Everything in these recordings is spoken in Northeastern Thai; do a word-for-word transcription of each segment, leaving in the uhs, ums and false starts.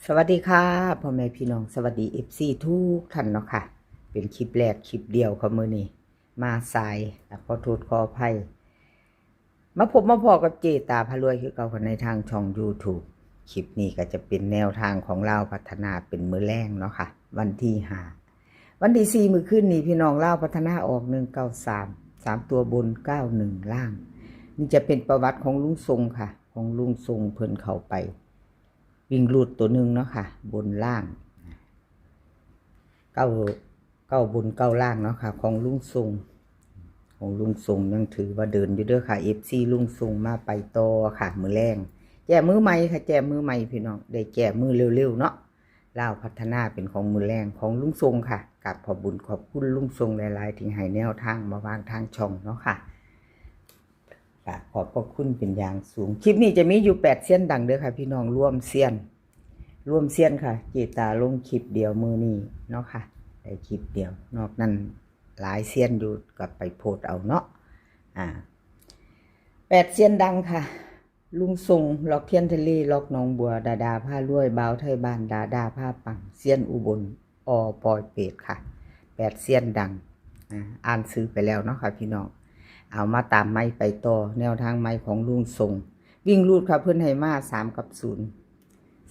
สวัสดีค่ะ พ่อแม่พี่น้อง สวัสดี เอฟซี ทุกท่านเนาะค่ะ เป็นคลิปแรกคลิปเดียวค่ะมื้อนี้ มาสาย อ่ะ ขอโทษขออภัย มาพบมาพ้อกับเจตาพารวยคือเก่าค่ะในทางช่อง YouTube คลิปนี้ก็จะเป็นแนวทางของลาวพัฒนาเป็นมื้อแลงเนาะค่ะ วันที่ห้า วันที่สี่ มื้อคืนนี้พี่น้อง ลาวพัฒนาออก หนึ่งเก้าสาม สามตัวบน เก้าหนึ่ง ล่าง นี่จะเป็นประวัติของลุงทรงค่ะ ของลุงทรงเพิ่นเข้าไป วิ่งรูดตัวหนึ่งเนาะค่ะ บนล่าง เก้า เก้าบน เก้าล่างเนาะค่ะ ของลุงทรง ของลุงทรงยังถือว่าเดินอยู่เด้อค่ะ เอฟซี ลุงทรงมาไปต่อค่ะ มื้อแลง แก้มือใหม่ค่ะ แก้มือใหม่พี่น้อง ได้แก้มือเร็วๆเนาะ ลาวพัฒนาเป็นของมื้อแลงของลุงทรงค่ะ กราบขอบบุญขอบคุณลุงทรงหลายๆ ที่ให้แนวทางมาวางทางช่องเนาะค่ะ กราบขอบพระคุณเป็นอย่างสูง คลิปนี้จะมีอยู่แปดเซียนดังเด้อค่ะพี่น้อง รวมเซียน รวมเซียนค่ะ เจตาลงคลิปเดียวมื้อนี้เนาะค่ะ ได้คลิปเดียว นอกนั้นหลายเซียนอยู่ก็ไปโพสต์เอาเนาะ อ่า แปดเซียนดังค่ะ ลุงทรง ล็อกเทียนทะเล ล็อกหนองบัว ดาดาพารวย บ่าวไทยบ้าน ดาดาพาปัง เซียนอุบล อ.ปอยเปตค่ะ แปดเซียนดัง อ่า อ่านชื่อไปแล้วเนาะค่ะพี่น้อง เอามาตามใหม่ไปต่อ แนวทางใหม่ของลุงทรง วิ่งรูดค่ะ เพิ่นให้มา สาม กับ ศูนย์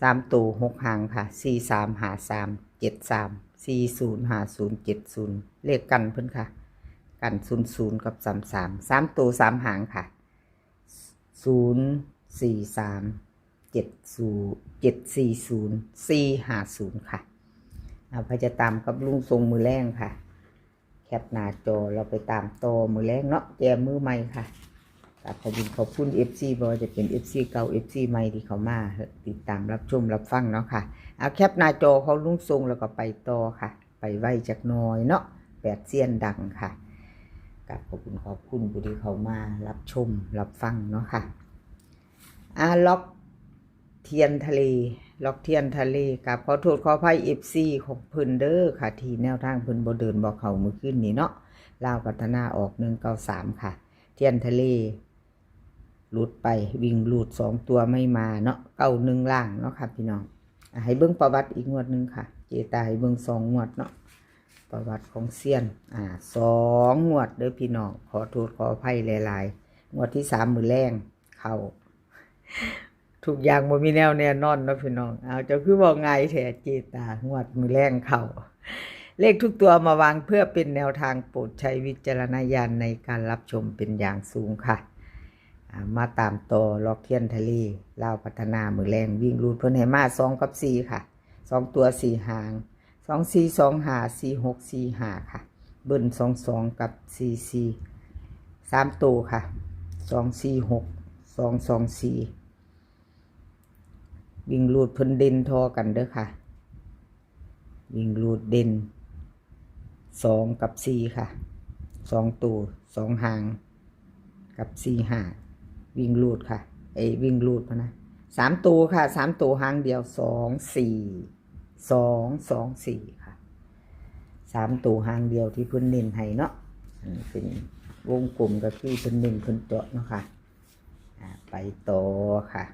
สาม โต หก หางค่ะ สี่ สาม ห้า สาม เจ็ด สาม สี่ ศูนย์ ห้า ศูนย์ เจ็ด ศูนย์ เลขกันเพิ่นค่ะ กัน ศูนย์ ศูนย์ กับ สาม สาม สาม โต สาม หางค่ะ ศูนย์ สี่ สาม เจ็ด ศูนย์ เจ็ด สี่ ศูนย์ สี่ ห้า ศูนย์ ค่ะ เอาไปจะตามกับลุงทรงมื้อแลงค่ะ แคปหน้าจอ เราไปตามต่อมื้อแลงเนาะ แก้มือใหม่ค่ะ กราบขอบคุณขอบคุณ เอฟซี บ่ว่าจะเป็น เอฟซี เก่า เอฟซี ใหม่ที่เข้ามาติดตามรับชมรับฟังเนาะค่ะ เอาแคปหน้าจอของลุงทรงแล้วก็ไปต่อค่ะ ไปไวจักหน่อยเนาะ แปดเซียนดังค่ะ กราบขอบคุณขอบคุณผู้ที่เข้ามารับชมรับฟังเนาะค่ะ อ่า ล็อกเทียนทะเล ล็อกเทียนทะเล กราบขอโทษขออภัย เอฟซี ของเพิ่นเด้อค่ะ ที่แนวทางเพิ่นบ่เดินบ่เข้ามื้อคืนนี้เนาะ ลาวพัฒนาออก หนึ่งเก้าสาม ค่ะ เทียนทะเล หลุดไป วิ่งรูดสองตัวไม่มาเนาะ เก้าหนึ่ง ล่างเนาะค่ะพี่น้อง อ่ะ ให้เบิ่งประวัติอีกงวดหนึ่งค่ะ เจตาให้เบิ่งสองงวดเนาะ ประวัติของเซียน อ่า สองงวดเด้อพี่น้อง ขอโทษขออภัยหลายๆ งวดที่สามมื้อแลงเข้า ทุกอย่างบ่มีแนวแน่นอนเนาะพี่น้อง เอา เจ้าคือเว้าง่ายแท้ เจตา งวดมื้อแลงเข้า เลขทุกตัวมาวางเพื่อเป็นแนวทาง โปรดใช้วิจารณญาณในการรับชมเป็นอย่างสูงค่ะ อ่า มาตามต่อ ล็อกเทียนทะเล ลาวพัฒนามื้อแลง วิ่งรูดเพิ่นให้มา สอง กับ สี่ ค่ะ สอง ตัว สี่ หาง สอง สี่ สอง ห้า สี่ หก สี่ ห้า ค่ะ เบิ้ล สอง สอง กับ สี่ สี่ สาม โตค่ะ สอง สี่ หก สอง สอง สี่ วิ่งรูดเพิ่นเด่นท่อกันเด้อค่ะ วิ่งรูดเด่น สอง กับ สี่ ค่ะ สอง โต สอง หาง กับ สี่ ห้า วิ่งรูดค่ะ เอ้ย วิ่งรูดพะนะ สาม โตค่ะ สาม โตหางเดียว สอง สี่ สอง สอง สี่ ค่ะ สาม โตหางเดียวที่เพิ่นเน้นให้เนาะ อันนี้เป็นวงกลมก็คือเพิ่นเน้นเพิ่นเจาะเนาะค่ะ อ่า ไปต่อค่ะ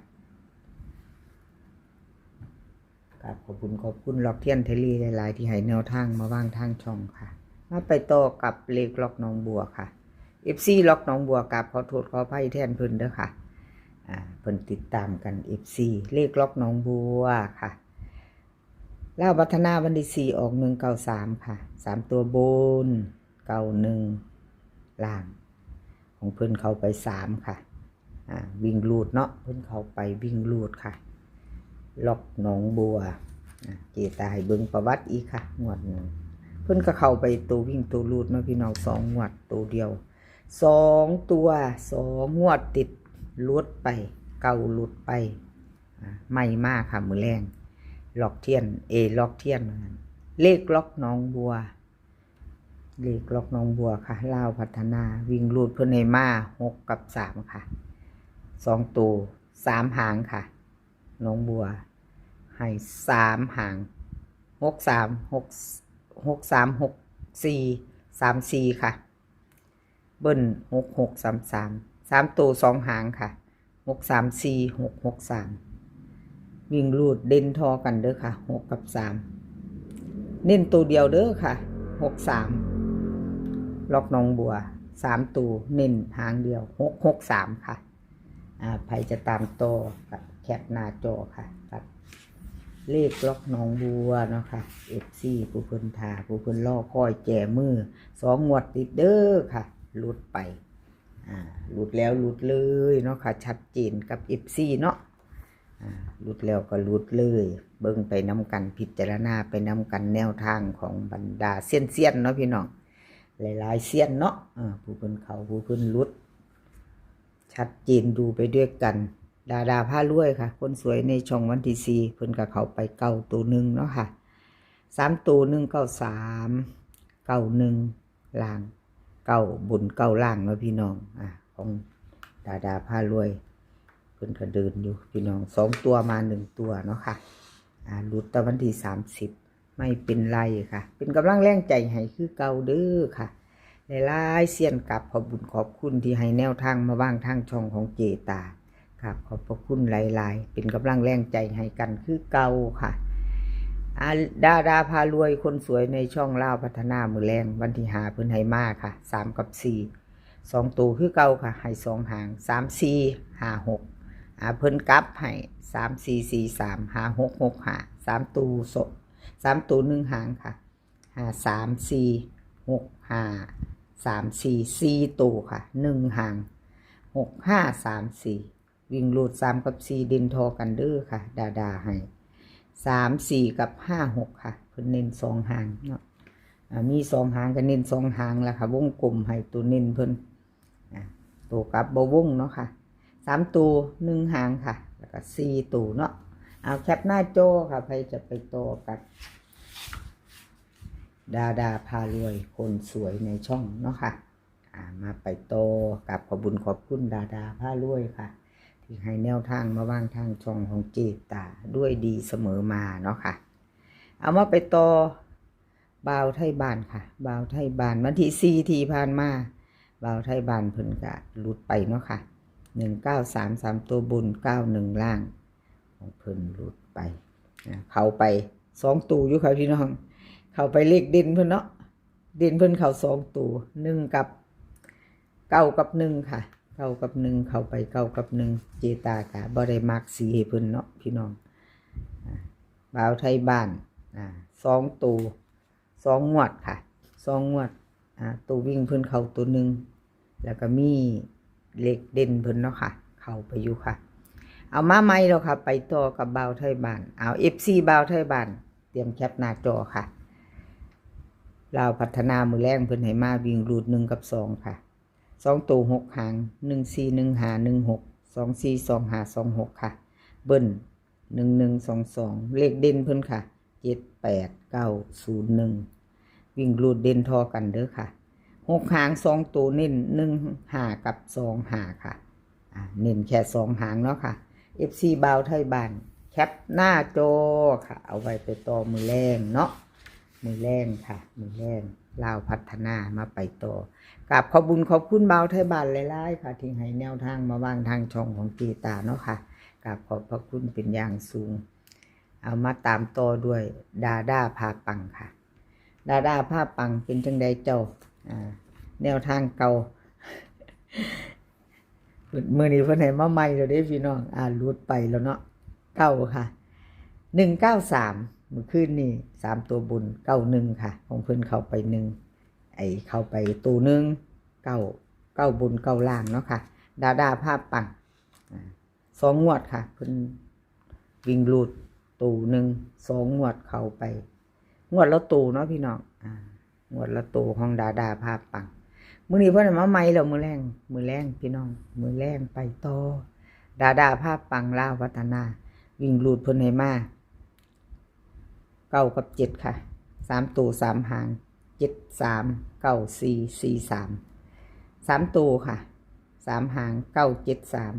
กราบขอบคุณขอบคุณล็อกเทียนทะเลหลายๆ ที่ให้แนวทางมาวางทางช่องค่ะ มาไปต่อกับเลขล็อกหนองบัวค่ะ เอฟซี ล็อกหนองบัว กราบขอโทษขออภัยแทนเพิ่นเด้อค่ะ อ่า เพิ่นติดตามกัน เอฟซี เลขล็อกหนองบัวค่ะ ลาวพัฒนาวันที่สี่ ออก หนึ่งเก้าสาม ค่ะ สาม ตัวบน เก้าหนึ่ง ล่าง ของเพิ่นเข้าไป สาม ค่ะ อ่า วิ่งรูดเนาะ เพิ่นเข้าไปวิ่งรูดค่ะ ล็อกหนองบัว อ่า เจตาให้เบิ่งประวัติอีกค่ะ งวดหนึ่ง เพิ่นก็เข้าไปตัววิ่งตัวรูดเนาะพี่น้อง สองงวดตัวเดียว สอง ตัว สอง งวดติด หลุดไป เก้า หลุดไป อ่า ไม่มาค่ะ มื้อแลง ล็อกเทียน เอ ล็อกเทียนว่างั้น เลขล็อกหนองบัว เลขล็อกหนองบัวค่ะ ลาวพัฒนา วิ่งรูดเพิ่นให้มา หก กับ สาม ค่ะ สอง ตัว สาม หางค่ะ หนองบัว ให้ สาม หาง หก สาม หก หก สาม หก สี่ สาม สี่ ค่ะ เบิ้ล หก หก สาม สาม สาม ตัว สอง หางค่ะ หก สาม สี่ หก หก สาม วิ่งรูดเด่นทอกันเด้อค่ะ หกกับสาม เน้นตัวเดียวเด้อค่ะ หกสาม ล็อกหนองบัว สามตัวเน้นหางเดียว หกหกสาม ค่ะ อ่า ใครจะตามต่อกับแคปหน้าจอค่ะ กับเลขล็อกหนองบัวเนาะค่ะ เอฟซี ผู้เพิ่นท่า ผู้เพิ่นรอคอยแจมือ สองงวดติดเด้อค่ะ หลุดไป อ่า หลุดแล้วหลุดเลยเนาะค่ะ ชัดเจนกับ เอฟซี เนาะ อ่า หลุดแล้วก็หลุดเลย เบิ่งไปนำกัน พิจารณาไปนำกัน แนวทางของบรรดาเซียนๆ เนาะพี่น้อง หลายๆ เซียนเนาะ อ่า ผู้เพิ่นเข้า ผู้เพิ่นหลุด ชัดเจน ดูไปด้วยกัน ดาดาพารวยค่ะ คนสวยในช่องวันที่สี่ เพิ่นก็เข้าไปเก้าตัวหนึ่งเนาะค่ะ สามตัว หนึ่งเก้าสาม เก้าหนึ่ง ล่าง เก้าบน เก้าล่างเนาะพี่น้อง อ่า ของดาดาพารวย เพิ่นก็เดินอยู่พี่น้อง สองตัวมาหนึ่งตัวเนาะค่ะ อ่า หลุดแต่วันที่สามสิบ ไม่เป็นไรค่ะ เป็นกำลังแรงใจให้คือเก่าเด้อค่ะ หลายๆ เซียน กราบขอบบุญขอบคุณที่ให้แนวทางมาวางทางช่องของเจตา กราบขอบพระคุณหลายๆ เป็นกำลังแรงใจให้กันคือเก่าค่ะ อ่า ดาดาพารวยคนสวยในช่องลาวพัฒนา มื้อแลงวันที่ห้า เพิ่นให้มาค่ะ สามกับสี่ สองตัวคือเก่าค่ะ ให้สองหาง สามสี่ ห้าหก อ่า เพิ่นกลับให้ สามสี่สี่สาม ห้าหกหกห้า สามตัวส- สามตัวหนึ่งหางค่ะ ห้าสามสี่ หกห้าสามสี่ สี่ตัวค่ะ หนึ่งหาง หกห้าสามสี่ วิ่งรูดสามกับสี่ เด่นทอกันเด้อค่ะ ดาดาให้ สามสี่ กับ ห้าหก ค่ะ เพิ่นเน้นสองหางเนาะ อ่า มีสองหางก็เน้นสองหางล่ะค่ะ วงกลมให้ตัวเน้นเพิ่น อ่า ตัวกลับบ่วงเนาะค่ะ สามตัวหนึ่งหางค่ะ แล้วก็สี่ตัวเนาะ เอาแคปหน้าจอค่ะ ใครจะไปต่อกับดาดาพารวยคนสวยในช่องเนาะค่ะ อ่า มาไปต่อ กราบขอบบุญขอบคุณดาดาพารวยค่ะ ที่ให้แนวทางมาวางทางช่องของเจตาด้วยดีเสมอมาเนาะค่ะ เอามาไปต่อ บ่าวไทยบ้านค่ะ บ่าวไทยบ้าน วันที่สี่ที่ผ่านมา บ่าวไทยบ้านเพิ่นก็หลุดไปเนาะค่ะ หนึ่งเก้าสาม สามตัวบน เก้าหนึ่ง ล่าง ของเพิ่นหลุดไป อ่า เข้าไปสองตัวอยู่ค่ะพี่น้อง เข้าไปเลขเด่นเพิ่นเนาะ เด่นเพิ่นเข้าสองตัว หนึ่งกับ เก้ากับหนึ่งค่ะ เก้ากับหนึ่ง เข้าไปเก้ากับหนึ่ง เจตากะบ่ได้มักสีให้เพิ่นเนาะพี่น้อง อ่า บ่าวไทยบ้าน อ่า สองตัว สองงวดค่ะ สองงวด อ่า ตัววิ่งเพิ่นเข้าตัวหนึ่ง แล้วก็มีเลขเด่นเพิ่นเนาะค่ะ เข้าไปอยู่ค่ะ เอามาใหม่แล้วค่ะ ไปต่อกับบ่าวไทยบ้าน เอา เอฟซี บ่าวไทยบ้าน เตรียมแคปหน้าจอค่ะ ลาวพัฒนา มื้อแลงเพิ่นให้มาวิ่งรูดหนึ่งกับสองค่ะ สองตัวหกหาง หนึ่งสี่ หนึ่งห้า หนึ่งหก สองสี่ สองห้า สองหก ค่ะ เบิ้ล หนึ่งหนึ่ง สองสอง เลขเด่นเพิ่นค่ะ เจ็ดแปด เก้าศูนย์หนึ่ง วิ่งรูดเด่นทอกันเด้อค่ะ หกหาง สองตัวเน้น หนึ่งห้า กับ สองห้า ค่ะ อ่า เน้นแค่สองหางเนาะค่ะ เอฟซี บ่าวไทยบ้าน แคปหน้าจอค่ะ เอาไว้ไปต่อมื้อแลงเนาะ มื้อแลงค่ะ มื้อแลง ลาวพัฒนา มาไปต่อ กราบขอบบุญขอบคุณบ่าวไทยบ้านหลายๆ ค่ะ ที่ให้แนวทางมาวางทางช่องของเจตาเนาะค่ะ กราบขอบพระคุณเป็นอย่างสูง เอามาตามต่อด้วยดาดาพาปังค่ะ ดาดาพาปังเป็นจังใดเจ้า อ่า แนวทางเก่า มื้อนี้เพิ่นให้มาใหม่แล้วเด้พี่น้อง อ่า หลุดไปแล้วเนาะ เก้าค่ะ หนึ่งเก้าสาม มื้อคืนนี้ สามตัวบน เก้าหนึ่ง ค่ะ ของเพิ่นเข้าไปหนึ่ง ไอ้เข้าไปตัวหนึ่ง เก้า เก้าบน เก้าล่างเนาะค่ะ ดาดาพาปัง อ่า สองงวดค่ะ เพิ่นวิ่งรูดตัวหนึ่ง สองงวดเข้าไป งวดละตัวเนาะพี่น้อง อ่า งวดละตัวของดาดาพาปัง มื้อนี้เพิ่นเอามาใหม่แล้ว มื้อแลง มื้อแลงพี่น้อง มื้อแลงไปต่อ ดาดาพาปังลาวพัฒนา วิ่งรูดเพิ่นให้มา เก้ากับเจ็ดค่ะ สามตัวสามหาง เจ็ดสาม เก้าสี่ สี่สาม สามตัวค่ะ สามหาง เก้าเจ็ดสาม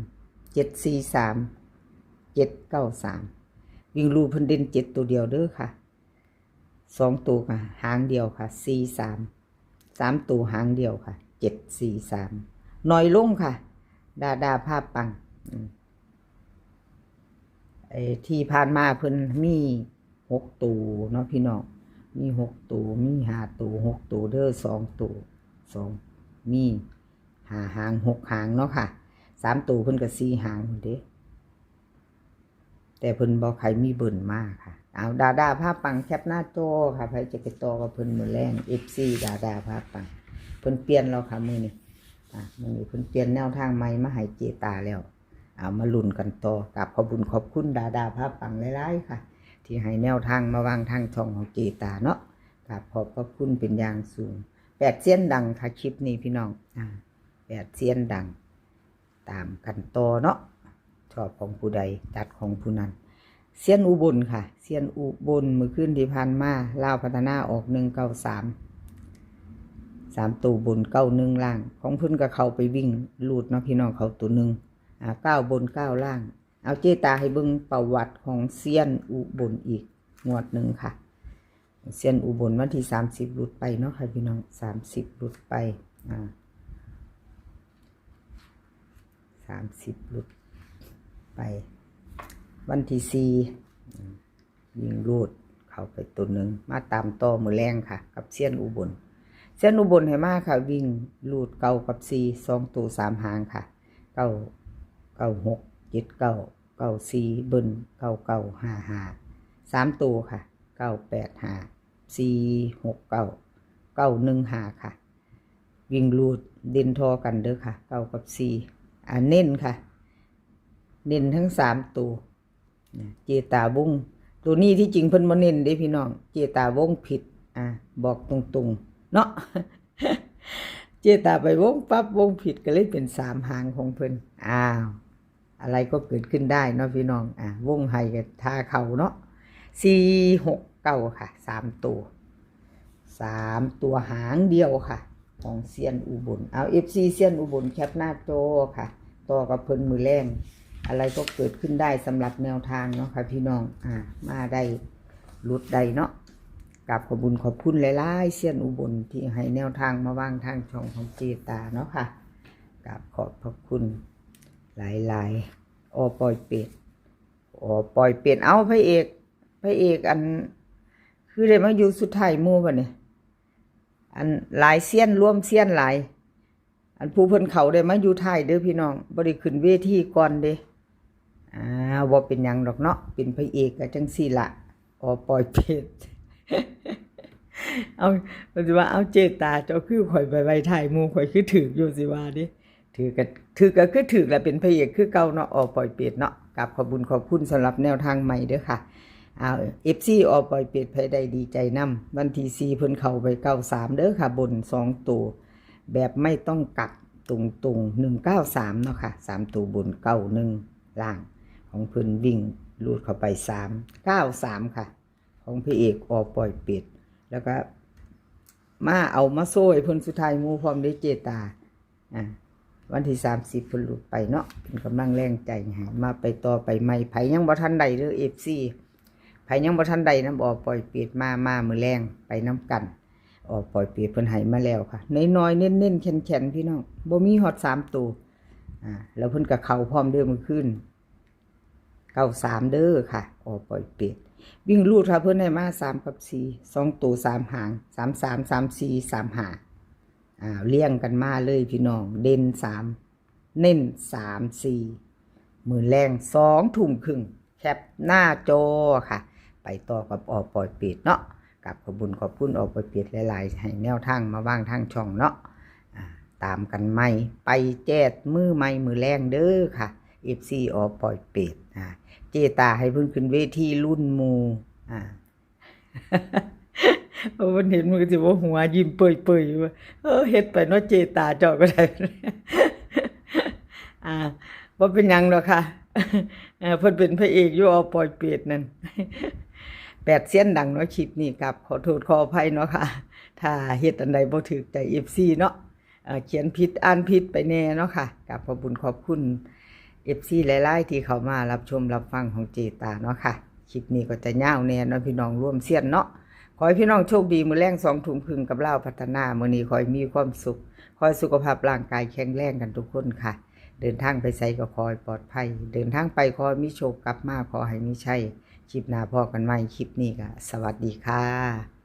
เจ็ดสี่สาม เจ็ดเก้าสาม วิ่งรูดเพิ่นเด่นเจ็ดตัวเดียวเด้อค่ะ สองตัวค่ะ หางเดียวค่ะ สี่สาม สามตัวหางเดียวค่ะ เจ็ดสี่สาม น้อยลงค่ะ ดาดาพาปัง อืม ไอ้ที่ผ่านมาเพิ่นมีหกตัวเนาะพี่น้อง มีหกตัว มีห้าตัว หกตัวเด้อ สองตัว สอง มีห้าหาง หกหางเนาะค่ะ สามตัวเพิ่นก็สี่หางพุ้นเด้ แต่เพิ่นบ่ใครมีเบิ่นมาค่ะ เอาดาดาพาปังแคปหน้าจอค่ะ ใครจะไปต่อกับเพิ่นมื้อแลง เอฟซี ดาดาพาปัง เพิ่นเปลี่ยนแล้วค่ะมื้อนี้ อ่ะ มื้อนี้เพิ่นเปลี่ยนแนวทางใหม่มาให้เจตาแล้ว เอามาลุ้นกันต่อ กราบขอบบุญขอบคุณดาดาพาปังหลายๆค่ะ ที่ให้แนวทางมาวางทางช่องของเจตาเนาะ กราบขอบพระคุณเป็นอย่างสูง แปดเซียนดังค่ะคลิปนี้พี่น้อง อ่า แปดเซียนดัง ตามกันต่อเนาะ ชอบของผู้ใดจัดของผู้นั้น เซียนอุบลค่ะ เซียนอุบลมื้อคืนที่ผ่านมา ลาวพัฒนาออกหนึ่งเก้าสาม สามตัวบน เก้าหนึ่งล่าง ของเพิ่นก็เข้าไปวิ่งรูดเนาะพี่น้อง เข้าตัวหนึ่ง อ่า เก้าบน เก้าล่าง เอาเจตาให้เบิ่งประวัติของเซียนอุบลอีกงวดหนึ่งค่ะ เซียนอุบลวันที่สามสิบหลุดไปเนาะค่ะพี่น้อง สามสิบหลุดไป อ่า สามสิบหลุดไป วันที่สี่ อืม วิ่งรูดเข้าไปตัวหนึ่ง มาตามต่อมื้อแลงค่ะ กับเซียนอุบล เซียนอุบลให้มาค่ะ วิ่งรูดเก้ากับสี่ สองตัวสามหางค่ะ เก้า เก้าหก เจ็ดเก้า เก้าสี่ เบิ้ล เก้าเก้าห้าห้า สามตัวค่ะ เก้าแปดห้า สี่หกเก้า เก้าหนึ่งห้าค่ะ วิ่งรูดเด่นท่อกันเด้อค่ะ เก้ากับสี่ อ่า เน้นค่ะ เน้นทั้งสามตัว นะ เจตาวง ตัวนี้ที่จริงเพิ่นบ่เน้นเด้พี่น้อง เจตาวงผิด อ่ะ บอกตรงๆ เนาะ เจตาไปวงปั๊บวงผิดก็เลยเป็นสามหางของเพิ่น อ้าว อะไรก็เกิดขึ้นได้เนาะพี่น้อง อ่ะ วงให้กับท่าเขาเนาะ สี่หกเก้าค่ะ สามตัว สามตัวหางเดียวค่ะ ของเซียนอุบล เอา เอฟซี เซียนอุบลแคปหน้าจอค่ะ ต่อกับเพิ่นมื้อแลง อะไรก็เกิดขึ้นได้สำหรับแนวทางเนาะค่ะพี่น้อง อ่า มาได้หลุดได้เนาะ กราบขอบบุญขอบคุณหลายๆ เซียนอุบลที่ให้แนวทางมาวางทางช่องของเจตาเนาะค่ะ กราบขอบพระคุณหลายๆ ออปอยเปต ออปอยเปต เอาพระเอก พระเอกอัน คือได้มาอยู่สุดท้ายหมู่บัดนี้ อันหลายเซียน รวมเซียนหลาย อันผู้เพิ่นเข้าได้มาอยู่ท้ายเด้อพี่น้อง บ่ได้ขึ้นเวทีก่อนเด้ อ่า บ่เป็นหยังดอกเนาะ เป็นพระเอกก็จังซี่ละ ออปอยเปต เอา เพิ่นสิว่า เอาเจตา เจ้าคือข่อยไปไว้ท้ายหมู่ ข่อยคือถืกอยู่ สิว่าเด้ ถืกก็ ถืกก็คือถืกแหละ เป็นพระเอกคือเก่าเนาะ ออปอยเปตเนาะ กราบขอบบุญขอบคุณสำหรับแนวทางใหม่เด้อค่ะ เอา เอฟซี ออปอยเปต ไผได้ดีใจนำ วันที่สี่เพิ่นเข้าไปเก้าสามเด้อค่ะ บนสองตัว แบบไม่ต้องกลับ ตรงๆ หนึ่งเก้าสามเนาะค่ะ สามตัวบน เก้าหนึ่งล่าง ของเพิ่นวิ่งรูดเข้าไป สามเก้าสามค่ะ ของพระเอก ออปอยเปต แล้วก็มาเอามาโซ่ให้เพิ่นสุดท้ายหมู่พร้อมเด้เจตา อ่า วันที่สามสิบเพิ่นหลุดไปเนาะ เป็นกำลังแรงใจให้ มาไปต่อไปใหม่ ไผยังบ่ทันได้เด้อ เอฟซี ไผยังบ่ทันได้นำออปอยเปต มา มามื้อแลง ไปนำกัน ออปอยเปต เพิ่นให้มาแล้วค่ะ น้อยๆ เน้นๆ แข็งๆ พี่น้อง บ่มีฮอดสามตัว อ่า แล้วเพิ่นก็เข้าพร้อมเด้อมื้อคืน เก้าสามเด้อค่ะ ออปอยเปต วิ่งรูดค่ะ เพิ่นให้มาสามกับสี่ สองตัวสามหาง สามสาม สามสี่ สามห้า อ่า เรียงกันมาเลยพี่น้อง เด่นสาม เน้นสามสี่ มื้อแลงสองทุ่มครึ่ง แคปหน้าจอค่ะ ไปต่อกับออปอยเปตเนาะ กราบขอบบุญขอบคุณออปอยเปตหลายๆ ให้แนวทางมาวางทางช่องเนาะ อ่า ตามกันใหม่ ไปแจดมือใหม่มื้อแลงเด้อค่ะ เอฟซี ออปอยเปต อ่า เจตาให้เพิ่นขึ้นเวทีรุ่นหมู่ อ่า โอ้ เพิ่นเห็นมันก็สิว่าหัวยิ้มเปื่อยๆ อยู่ว่า เออ เฮ็ดไปเนาะเจตา เจ้าก็ได้ อ่า บ่เป็นหยังดอกค่ะ เออ เพิ่นเป็นพระเอกอยู่ออปอยเปตนั่น แปดเซียนดังเนาะ คลิปนี้ กราบขอโทษขออภัยเนาะค่ะ ถ้าเฮ็ดอันใดบ่ถูกใจ เอฟซี เนาะ เอ่อ เขียนผิดอ่านผิดไปแน่เนาะค่ะ กราบขอบบุญขอบคุณ เอฟซี หลายๆ ที่เข้ามารับชมรับฟังของเจตาเนาะค่ะ คลิปนี้ก็จะยาวแน่เนาะพี่น้อง รวมเซียนเนาะ ขอให้พี่น้องโชคดี มื้อแลงสองทุ่มครึ่งกับลาวพัฒนา มื้อนี้ขอให้มีความสุข ขอให้สุขภาพร่างกายแข็งแรงกันทุกคนค่ะ เดินทางไปไสก็ขอให้ปลอดภัย เดินทางไปขอให้มีโชค กลับมาขอให้มีชัย คลิปหน้าพ้อกันใหม่ คลิปนี้ก็สวัสดีค่ะ